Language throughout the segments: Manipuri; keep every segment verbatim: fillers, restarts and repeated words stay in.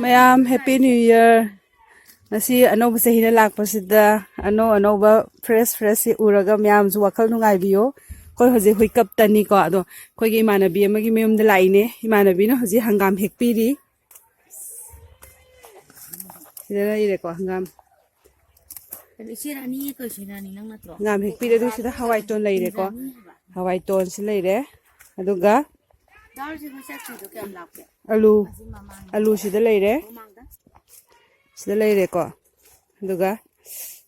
ꯃꯌꯥꯝ, Happy New Year! ꯉꯁꯤ ꯑꯅꯧꯕ ꯆꯍꯤꯗ ꯂꯥꯛꯄꯁꯤꯗ ꯑꯅꯧ ꯑꯅꯧꯕ fresh fresh ꯁꯤ ꯎꯔꯒ ꯃꯌꯥꯝꯁꯨ ꯋꯥꯈꯜ ꯅꯨꯡꯉꯥꯏꯕꯤꯌꯣ꯫ ꯑꯩꯈꯣꯏ ꯍꯧꯖꯤꯛ ꯍꯨꯏꯀꯞꯇꯅꯤꯀꯣ, ꯑꯗꯣ ꯑꯩꯈꯣꯏꯒꯤ ꯏꯃꯥꯟꯅꯕꯤ ꯑꯃꯒꯤ ꯃꯌꯨꯝꯗ ꯂꯥꯛꯏꯅꯦ꯫ ꯏꯃꯥꯟꯅꯕꯤꯅ ꯍꯧꯖꯤꯛ ꯍꯪꯒꯥꯝ ꯍꯦꯛꯄꯤꯔꯤ꯫ ꯁꯤꯗ ꯂꯩꯔꯦꯀꯣ ꯍꯪꯒꯥꯝ꯫ ꯍꯪꯒꯥꯝ ꯍꯦꯛꯄꯤꯔꯦ꯫ ꯑꯗꯨ ꯁꯤꯗ ꯍꯋꯥꯏ ꯇꯣꯟ ꯂꯩꯔꯦꯀꯣ꯫ ꯍꯋꯥꯏ ꯇꯣꯟꯁꯤ ꯂꯩꯔꯦ꯫ ꯑꯗꯨꯒ ꯑꯂꯨ, ꯑꯂꯨ ꯁꯤꯗ ꯂꯩꯔꯦ꯫ ꯁꯤꯗ ꯂꯩꯔꯦꯀꯣ꯫ ꯑꯗꯨꯒ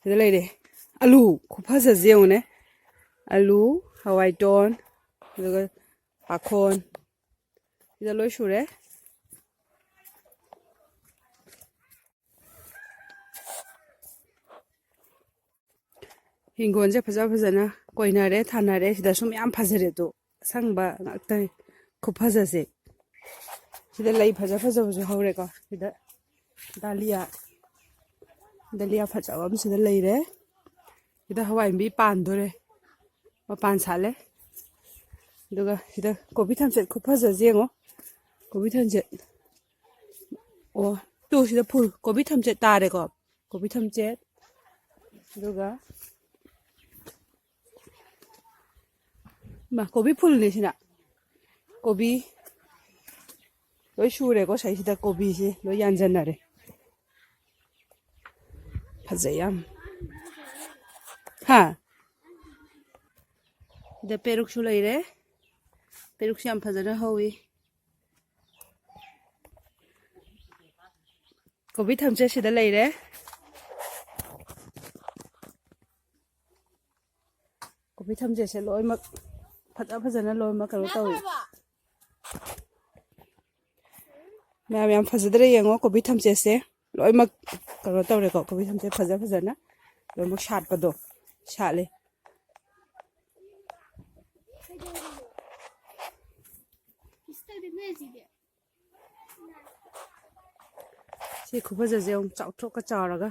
ꯁꯤꯗ ꯂꯩꯔꯦ꯫ ꯑꯂꯨ ꯈꯨꯐꯖꯁꯦ ꯌꯦꯡꯉꯨꯅꯦ꯫ ꯑꯂꯨ, ꯍꯋꯥꯏ ꯇꯣꯟ, ꯑꯗꯨꯒ ꯄꯥꯈꯣꯟ꯫ ꯁꯤꯗ ꯂꯣꯏ ꯁꯨꯔꯦ꯫ ꯍꯤꯡꯒꯣꯜꯁꯦ ꯐꯖ ꯐꯖꯅ ꯀꯣꯏꯅꯔꯦ, ꯊꯥꯅꯔꯦ꯫ ꯁꯤꯗꯁꯨ ꯃꯌꯥꯝ ꯐꯖꯔꯦ꯫ ꯑꯗꯣ ꯑꯁꯪꯕ ꯉꯥꯛꯇꯅꯤ ꯈꯨꯐꯖꯁꯦ꯫ ꯁꯤꯗ ꯂꯩ ꯐꯖ ꯐꯖꯕꯁꯨ ꯍꯧꯔꯦꯀꯣ꯫ ꯁꯤꯗ ꯗꯥꯂꯤꯌꯥ, ꯗꯥꯂꯤꯌꯥ ꯐꯖꯕ ꯑꯃ ꯁꯤꯗ ꯂꯩꯔꯦ꯫ ꯁꯤꯗ ꯍꯋꯥꯏ ꯃꯨꯕꯤ ꯄꯥꯟꯗꯣꯔꯦ, ꯃꯄꯥꯟ ꯁꯥꯠꯂꯦ꯫ ꯑꯗꯨꯒ ꯁꯤꯗ ꯀꯣꯕꯤ ꯊꯝꯆꯦꯠ ꯈꯨꯐꯖꯁꯦ ꯌꯦꯡꯉꯣ꯫ ꯀꯣꯕꯤ ꯊꯝꯆꯦꯠ, ꯑꯣ, ꯇꯨ, ꯁꯤꯗ ꯐꯨꯜ ꯀꯣꯕꯤ ꯊꯝꯆꯦꯠ ꯇꯥꯔꯦꯀꯣ꯫ ꯀꯣꯕꯤ ꯊꯝꯆꯦꯠ꯫ ꯑꯗꯨꯒ ꯃꯥ, ꯀꯣꯕꯤ ꯐꯨꯜꯅꯦ ꯁꯤꯅ꯫ ꯀꯣꯕꯤ ꯂꯣꯏ ꯁꯨꯔꯦꯀꯣ ꯁꯤꯗꯩꯁꯤꯗ꯫ ꯀꯣꯕꯤꯁꯦ ꯂꯣꯏ ꯌꯥꯟꯖꯟꯅꯔꯦ꯫ ꯐꯖꯩ ꯌꯥꯝ꯫ ꯍꯥ? ꯁꯤꯗ ꯄꯦꯔꯨꯛꯁꯨ ꯂꯩꯔꯦ꯫ ꯄꯦꯔꯨꯛꯁꯨ ꯌꯥꯝ ꯐꯖꯅ ꯍꯧꯋꯤ꯫ ꯀꯣꯕꯤ ꯊꯝꯆꯦꯠ ꯁꯤꯗ ꯂꯩꯔꯦ꯫ ꯀꯣꯕꯤ ꯊꯝꯆꯦꯠꯁꯦ ꯂꯣꯏꯅꯃꯛ ꯐꯖ ꯐꯖꯅ ꯂꯣꯏꯅꯃꯛ ꯀꯩꯅꯣ ꯇꯧꯏ꯫ ꯃꯌꯥꯝ, ꯌꯥꯝ ꯐꯖꯗ꯭ꯔꯥ ꯌꯦꯡꯉꯣ꯫ ꯀꯣꯕꯤ ꯊꯝꯆꯦꯠꯁꯦ ꯂꯣꯏꯅꯃꯛ ꯀꯩꯅꯣ ꯇꯧꯔꯦꯀꯣ꯫ ꯀꯣꯕꯤ ꯊꯝꯆꯦꯠ ꯐꯖ ꯐꯖꯅ ꯂꯣꯏꯅꯃꯛ ꯁꯥꯠꯄꯗꯣ ꯁꯥꯠꯂꯦ꯫ ꯁꯤ ꯈꯨꯐꯖꯁꯦ ꯑꯃꯨꯛ ꯆꯥꯎꯊꯣꯛꯀ ꯆꯥꯎꯔꯒ꯫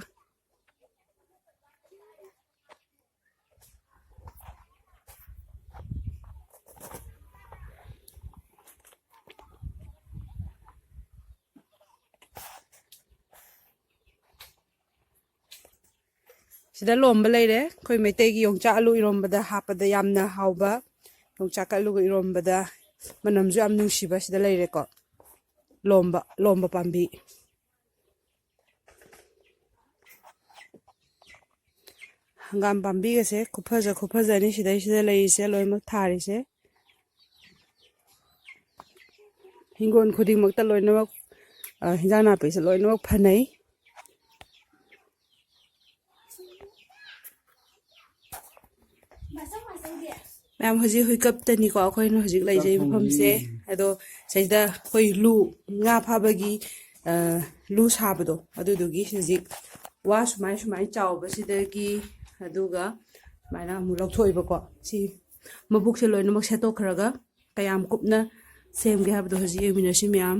ꯁꯤꯗ ꯂꯣꯝꯕ ꯂꯩꯔꯦ, ꯑꯩꯈꯣꯏ ꯃꯩꯇꯩꯒꯤ ꯌꯣꯡꯆꯥꯛ ꯑꯂꯨ ꯏꯔꯣꯝꯕꯗ ꯍꯥꯞꯄꯗ ꯌꯥꯝꯅ ꯍꯥꯎꯕ, ꯌꯣꯡꯆꯥꯛꯀ ꯑꯂꯨꯒ ꯏꯔꯣꯝꯕꯗ ꯃꯅꯝꯁꯨ ꯌꯥꯝ ꯅꯨꯡꯁꯤꯕ ꯁꯤꯗ ꯂꯩꯔꯦꯀꯣ꯫ ꯂꯣꯝꯕ, ꯂꯣꯝꯕ ꯄꯥꯝꯕꯤ꯫ ꯍꯪꯒꯥꯝ ꯄꯥꯝꯕꯤꯒꯁꯦ ꯈꯨꯐꯖ ꯈꯨꯐꯖꯅꯤ ꯁꯤꯗꯩꯁꯤꯗ ꯂꯩꯔꯤꯁꯦ, ꯂꯣꯏꯅꯃꯛ ꯊꯥꯔꯤꯁꯦ꯫ ꯍꯤꯡꯒꯣꯜ ꯈꯨꯗꯤꯡꯃꯛꯇ ꯂꯣꯏꯅꯃꯛ, ꯑ, ꯍꯤꯟꯖꯥꯡ ꯅꯥꯄꯤꯁꯦ ꯂꯣꯏꯅꯃꯛ ꯐꯅꯩ꯫ ꯃꯌꯥꯝ, ꯍꯧꯖꯤꯛ ꯍꯨꯏꯀꯞꯇꯅꯤꯀꯣ ꯑꯩꯈꯣꯏꯅ ꯍꯧꯖꯤꯛ ꯂꯩꯖꯩ ꯃꯐꯝꯁꯦ꯫ ꯑꯗꯣ ꯁꯤꯗꯩꯗ ꯑꯩꯈꯣꯏ ꯂꯨ, ꯉꯥ ꯐꯥꯕꯒꯤ, ꯑ, ꯂꯨ ꯁꯥꯕꯗꯣ, ꯑꯗꯨꯗꯨꯒꯤ ꯍꯧꯖꯤꯛ ꯋꯥ ꯁꯨꯃꯥꯏ ꯁꯨꯃꯥꯏ ꯆꯥꯎꯕꯁꯤꯗꯒꯤ, ꯑꯗꯨꯒ ꯁꯨꯃꯥꯏꯅ ꯑꯃꯨꯛ ꯂꯧꯊꯣꯛꯏꯕꯀꯣ꯫ ꯁꯤ ꯃꯕꯨꯛꯁꯦ ꯂꯣꯏꯅꯃꯛ ꯁꯦꯠꯇꯣꯛꯈ꯭ꯔꯒ ꯀꯌꯥꯝ ꯀꯨꯞꯅ ꯁꯦꯝꯒꯦ ꯍꯥꯏꯕꯗꯣ ꯍꯧꯖꯤꯛ ꯌꯦꯡꯃꯤꯟꯅꯁꯤ ꯃꯌꯥꯝ꯫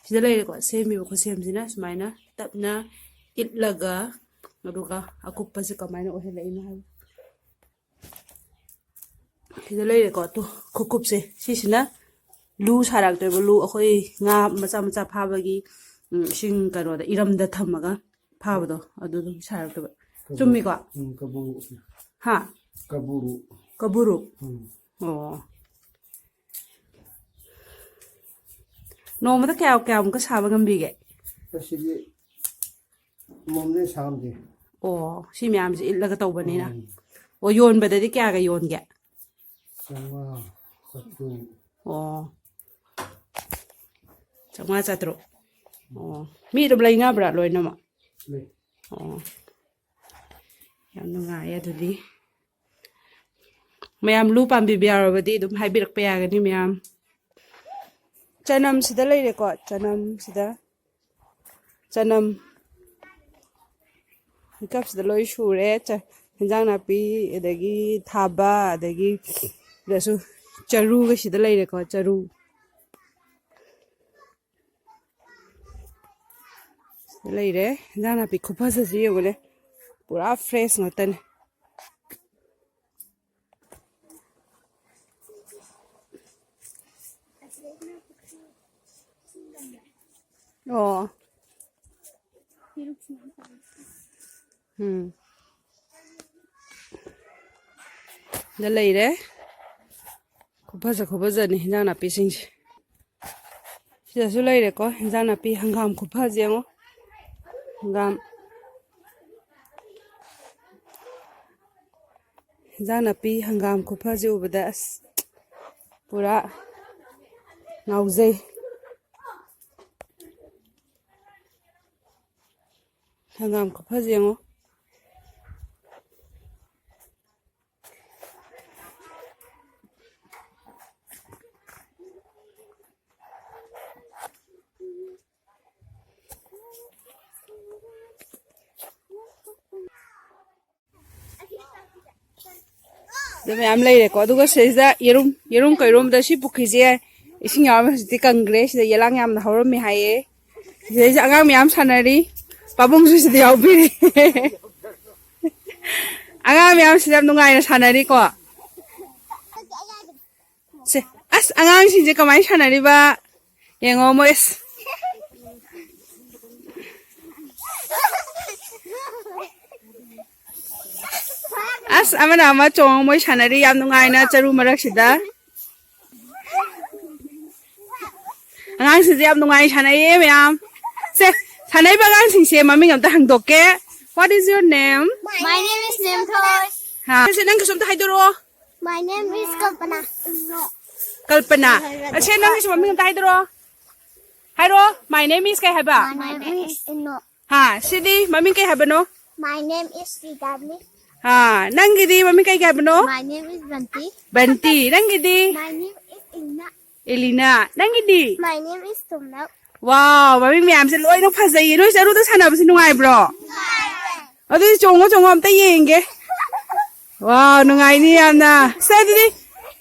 ꯁꯤꯗ ꯂꯩꯔꯦꯀꯣ, ꯁꯦꯝꯃꯤꯕ ꯈꯨꯠꯁꯦꯝꯁꯤꯅ ꯁꯨꯃꯥꯏꯅ ꯇꯞꯅ ꯏꯠꯂꯒ, ꯑꯗꯨꯒ ꯑꯀꯨꯞꯄꯁꯦ ꯀꯃꯥꯏꯅ ꯑꯣꯏꯍꯜꯂꯛꯏꯅꯣ ꯍꯥꯏꯕ꯫ ꯁꯤꯗ ꯂꯩꯔꯦꯀꯣ, ꯇꯨ, ꯈꯨꯀꯨꯞꯁꯦ ꯁꯤꯁꯤꯅ ꯂꯨ ꯁꯥꯔꯛꯇꯣꯏꯕ, ꯂꯨ ꯑꯩꯈꯣꯏ ꯉꯥ ꯃꯆꯥ ꯃꯆꯥ ꯐꯥꯕꯒꯤ, ꯎꯝ, ꯏꯁꯤꯡ ꯀꯩꯅꯣꯗ, ꯏꯔꯝꯗ ꯊꯝꯃꯒ ꯐꯥꯕꯗꯣ, ꯑꯗꯨꯗꯨꯒꯤ ꯁꯥꯔꯛꯇꯣꯏꯕ꯫ ꯀꯕꯨ-, ꯆꯨꯝꯃꯤꯀꯣ? ꯎꯝ, ꯀꯕꯨ-, ꯍꯥ? ꯀꯕꯨꯔꯨ꯫ ꯀꯕꯨꯔꯨ? ꯎꯝ꯫ ꯑꯣ꯫ ꯅꯣꯡꯃꯗ ꯀꯌꯥ, ꯀꯌꯥꯃꯨꯛꯀ ꯁꯥꯕ ꯉꯝꯕꯤꯒꯦ? ꯑꯁꯤꯗꯤ ꯅꯣꯡꯃꯗ ꯁꯥ ꯉꯝꯗꯦ꯫ ꯑꯣ, ꯁꯤ ꯃꯌꯥꯝꯁꯦ ꯏꯠꯂꯒ ꯇꯧꯕꯅꯤꯅ꯫ ꯎꯝ꯫ ꯑꯣ, ꯌꯣꯟꯕꯗꯗꯤ ꯀꯌꯥꯒ ꯌꯣꯟꯒꯦ? ꯆꯥꯝꯃꯉꯥ, ꯆꯥꯇ꯭ꯔꯨꯛ꯫ ꯑꯣ꯫ ꯆꯥꯝꯃꯉꯥ, ꯆꯥꯇ꯭ꯔꯨꯛ꯫ ꯑꯣ꯫ ꯃꯤ ꯑꯗꯨꯝ ꯂꯩꯅꯕ꯭ꯔꯥ ꯂꯣꯏꯅꯃꯛ? ꯂꯩ꯫ ꯑꯣ꯫ ꯌꯥꯝ ꯅꯨꯡꯉꯥꯏꯌꯦ ꯑꯗꯨꯗꯤ꯫ ꯃꯌꯥꯝ ꯂꯨ ꯄꯥꯝꯕꯤꯕ ꯌꯥꯎꯔꯕꯗꯤ ꯑꯗꯨꯝ ꯍꯥꯏꯕꯤꯔꯛꯄ ꯌꯥꯒꯅꯤ ꯃꯌꯥꯝ꯫ ꯆꯅꯝ ꯁꯤꯗ ꯂꯩꯔꯦꯀꯣ, ꯆꯅꯝ ꯁꯤꯗ꯫ ꯆꯅꯝ ꯀꯞꯁꯤꯗ ꯂꯣꯏ ꯁꯨꯔꯦ꯫ ꯆ-, ꯍꯦꯟꯖꯥꯡ ꯅꯥꯄꯤ, ꯑꯗꯒꯤ ꯊꯥꯕ, ꯑꯗꯒꯤ ꯁꯤꯗꯁꯨ ꯆꯔꯨꯒ ꯁꯤꯗ ꯂꯩꯔꯦꯀꯣ, ꯆꯔꯨ꯫ ꯁꯤꯗ ꯂꯩꯔꯦ꯫ ꯍꯦꯟꯖꯥꯡ ꯅꯥꯄꯤ ꯈꯨꯐꯖꯁꯤ ꯌꯦꯡꯉꯨꯅꯦ꯫ ꯄꯨꯔꯥ fresh ꯉꯥꯛꯇꯅꯦ꯫ ꯑꯣ꯫ ꯎꯝ꯫ ꯗ ꯂꯩꯔꯦ꯫ ꯈꯨꯐꯖ ꯈꯨꯐꯖꯅꯤ ꯍꯤꯟꯖꯥꯡ ꯅꯥꯄꯤꯁꯤꯡꯁꯦ꯫ ꯁꯤꯗꯁꯨ ꯂꯩꯔꯦꯀꯣ ꯍꯤꯟꯖꯥꯡ ꯅꯥꯄꯤ꯫ ꯍꯪꯒꯥꯝ ꯈꯨꯐꯁꯦ ꯌꯦꯡꯉꯣ꯫ ꯍꯪꯒꯥꯝ, ꯍꯤꯟꯖꯥꯡ ꯅꯥꯄꯤ, ꯍꯪꯒꯥꯝ ꯈꯨꯐꯁꯦ ꯎꯕꯗ ꯑꯁ ꯄꯨꯔꯥ ꯉꯥꯎꯖꯩ꯫ ꯍꯪꯒꯥꯝ ꯈꯨꯐꯁꯦ ꯌꯦꯡꯉꯣ꯫ ꯑꯗꯨ ꯃꯌꯥꯝ ꯂꯩꯔꯦꯀꯣ꯫ ꯑꯗꯨꯒ ꯁꯤꯗꯩꯁꯤꯗ ꯌꯦꯔꯨꯝ, ꯌꯦꯔꯨꯝ ꯀꯩꯔꯨꯝꯗ ꯁꯤ ꯄꯨꯈ꯭ꯔꯤꯁꯦ ꯏꯁꯤꯡ ꯌꯥꯎꯔꯝꯃꯦ, ꯍꯧꯖꯤꯛꯇꯤ ꯀꯪꯈ꯭ꯔꯦ꯫ ꯁꯤꯗ ꯌꯦꯂꯥꯡ ꯌꯥꯝꯅ ꯍꯧꯔꯝꯃꯦ ꯍꯥꯏꯌꯦ꯫ ꯁꯤꯗꯩꯁꯤꯗ ꯑꯉꯥꯡ ꯃꯌꯥꯝ ꯁꯥꯟꯅꯔꯤ꯫ ꯄꯥꯕꯨꯡꯁꯨ ꯁꯤꯗ ꯌꯥꯎꯕꯤꯔꯤ꯫ ꯑꯉꯥꯡ ꯃꯌꯥꯝꯁꯤꯗ ꯌꯥꯝ ꯅꯨꯡꯉꯥꯏꯅ ꯁꯥꯟꯅꯔꯤꯀꯣ꯫ ꯁꯦ, ꯑꯁ, ꯑꯉꯥꯡꯁꯤꯡꯁꯦ ꯀꯃꯥꯏꯅ ꯁꯥꯟꯅꯔꯤꯕ? ꯌꯦꯡꯉꯣ ꯃꯣꯏ, ꯑꯁ꯫ ꯑꯁ, ꯑꯃꯅ ꯑꯃ ꯆꯣꯡꯉ ꯃꯣꯏ ꯁꯥꯟꯅꯔꯤ ꯌꯥꯝ ꯅꯨꯡꯉꯥꯏꯅ ꯆꯔꯨ ꯃꯔꯛꯁꯤꯗ꯫ ꯑꯉꯥꯡꯁꯤꯡꯁꯦ ꯌꯥꯝ ꯅꯨꯡꯉꯥꯏꯅ ꯁꯥꯟꯅꯩꯌꯦ ꯃꯌꯥꯝ꯫ ꯁꯦ, ꯁꯥꯟꯅꯔꯤꯕ ꯑꯉꯥꯡꯁꯤꯡꯁꯦ ꯃꯃꯤꯡ ꯑꯝꯇ ꯍꯪꯗꯣꯛꯀꯦ꯫ What is your name? My name is Nemthoi. ꯍꯥ, ꯁꯦ, ꯅꯪꯒꯤꯁꯨ ꯑꯝꯇ ꯍꯥꯏꯗꯣꯔꯛꯑꯣ꯫ My name is Kalpana. ꯀꯜꯄꯅꯥ꯫ ꯑꯁꯦ, ꯅꯪꯒꯤꯁꯨ ꯃꯃꯤꯡ ꯑꯝꯇ ꯍꯥꯏꯗꯣꯔꯛꯑꯣ꯫ ꯍꯥꯏꯔꯣ, "My name is" ꯀꯩ ꯍꯥꯏꯕ? My name is Eno. ꯍꯥ, ꯁꯤꯗꯤ ꯃꯃꯤꯡ ꯀꯩ ꯍꯥꯏꯕꯅꯣ? My name is Sridharni. ꯍꯥ, ꯅꯪꯒꯤꯗꯤ ꯃꯃꯤꯡ ꯀꯩ ꯀꯩ ꯍꯥꯏꯕꯅꯣ? My name is Banti. ꯕꯟꯇꯤ, ꯅꯪꯒꯤꯗꯤ? My name is Ina. ꯑꯦꯂꯤꯅꯥ, ꯅꯪꯒꯤꯗꯤ? My name is Tumnao. ꯋꯥꯎ, ꯃꯃꯤꯡ ꯃꯌꯥꯝꯁꯦ ꯂꯣꯏꯅ ꯐꯖꯩꯌꯦ꯫ ꯅꯣꯏ ꯆꯔꯨꯗ ꯁꯥꯟꯅꯕꯁꯦ ꯅꯨꯡꯉꯥꯏꯕ꯭ꯔꯣ? ꯑꯗꯨꯗꯤ ꯆꯣꯡꯉꯣ, ꯆꯣꯡꯉꯣ, ꯑꯝꯇ ꯌꯦꯡꯒꯦ꯫ ꯋꯥꯎ, ꯅꯨꯡꯉꯥꯏꯅꯤ ꯌꯥꯝꯅ꯫ ꯁꯦ, ꯑꯗꯨꯗꯤ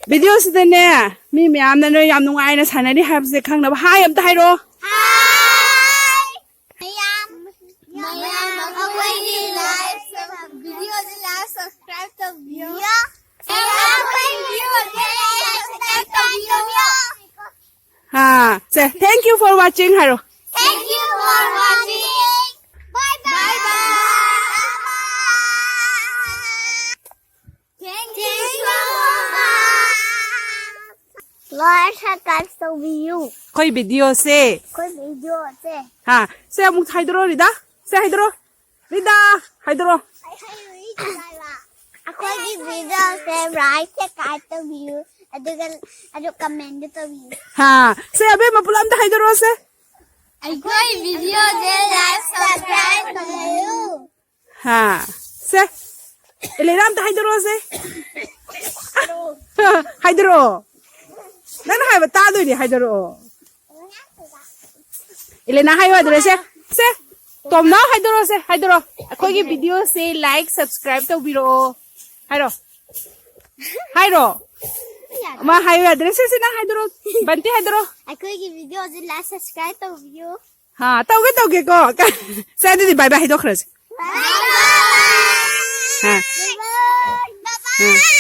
ꯚꯤꯗꯤꯑꯣꯁꯤꯗꯅꯦ, ꯃꯤ ꯃꯌꯥꯝꯅ ꯅꯣꯏ ꯌꯥꯝ ꯅꯨꯡꯉꯥꯏꯅ ꯁꯥꯟꯅꯔꯤ ꯍꯥꯏꯕꯁꯦ ꯈꯪꯅꯕ ꯍꯥꯏ ꯑꯝꯇ ꯍꯥꯏꯔꯛꯑꯣ꯫ ꯍꯥꯏ! ꯃꯌꯥꯝ, ꯃꯌꯥꯝ ꯑꯩꯈꯣꯏꯒꯤ live video ꯁꯦ like, subscribe ꯇꯧꯕꯤꯌꯨ꯫ ꯃꯌꯥꯝ ꯑꯩꯈꯣꯏꯒꯤ video ꯁꯦ like, subscribe ꯇꯧꯕꯤꯌꯨ꯫ ꯍꯥ, ꯁꯦ, "Thank you for watching" ꯍꯥꯏꯔꯣ꯫ Thank you for watching. Bye bye. Bye bye. Thank you. Like, subscribe ꯇꯧꯕꯤꯌꯨ꯫ ꯑꯩꯈꯣꯏ videoꯁꯦ꯫ ꯑꯩꯈꯣꯏ videoꯁꯦ꯫ ꯍꯥ, ꯁꯦ ꯑꯃꯨꯛ ꯍꯥꯏꯗꯣꯔꯣ, ꯔꯤꯗꯥ? ꯁꯦ ꯍꯥꯏꯗꯣꯔꯣ꯫ ꯔꯤꯗꯥ, ꯍꯥꯏꯗꯣꯔꯣ꯫ ꯑꯩ ꯍꯥꯏꯔꯣꯏ, ꯑꯩ ꯍꯥꯏꯔꯣꯏ꯫ ꯑꯩꯈꯣꯏꯒꯤ videoꯁꯦ like, subscribe ꯇꯧꯕꯤꯌꯨ꯫ ꯑꯗꯨꯒ, ꯑꯗꯨ commentꯁꯨ ꯇꯧꯕꯤꯌꯨ꯫ ꯍꯥ, ꯁꯦ ꯑꯕꯦꯝꯃ ꯄꯨꯂꯞ ꯑꯝꯇ ꯍꯥꯏꯗꯣꯔꯣ ꯁꯦ꯫ ꯑꯩꯈꯣꯏ videoꯁꯦ like, subscribe ꯇꯧꯕꯤꯌꯨ꯫ ꯍꯥ, ꯁꯦ꯫ ꯑꯦꯂꯦꯅꯥ ꯑꯝꯇ ꯍꯥꯏꯗꯣꯔꯛꯑꯣꯁꯦ꯫ ꯍꯥꯏꯗꯣꯔꯛꯑꯣ꯫ ꯅꯪꯅ ꯍꯥꯏꯕ ꯇꯥꯗꯣꯏꯅꯦ, ꯍꯥꯏꯗꯣꯔꯛꯑꯣ꯫ ꯑꯦꯂꯦꯅꯥ ꯍꯥꯏꯌꯣ ꯌꯥꯗ꯭ꯔꯦ, ꯁꯦ꯫ ꯁꯦ꯫ ꯇꯣꯝꯅꯥꯎ ꯍꯥꯏꯗꯣꯔꯛꯑꯣꯁꯦ, ꯍꯥꯏꯗꯣꯔꯛꯑꯣ꯫ ꯑꯩꯈꯣꯏꯒꯤ videoꯁꯦ like, subscribe ꯇꯧꯕꯤꯔꯛꯑꯣ꯫ ꯍꯥꯏꯔꯣ꯫ ꯍꯥꯏꯔꯣ꯫ ꯃꯥ ꯍꯥꯏꯌꯣ ꯌꯥꯗ꯭ꯔꯦ꯫ ꯁꯦ, ꯁꯦ, ꯅꯪ ꯍꯥꯏꯗꯣꯔꯛꯑꯣ꯫ ꯕꯟꯇꯤ ꯍꯥꯏꯗꯣꯔꯛꯑꯣ꯫ ꯑꯩꯈꯣꯏꯒꯤ videoꯁꯦ like, subscribe ꯇꯧꯕꯤꯌꯨ꯫ ꯍꯥ, ꯇꯧꯒꯦ, ꯇꯧꯒꯦꯀꯣ꯫ ꯁꯦ, ꯑꯗꯨꯗꯤ bye bye ꯍꯥꯏꯗꯣꯛꯈ꯭ꯔꯁꯦ꯫ Bye bye꯫ ꯍꯥ꯫ Bye bye꯫ ꯍꯥ꯫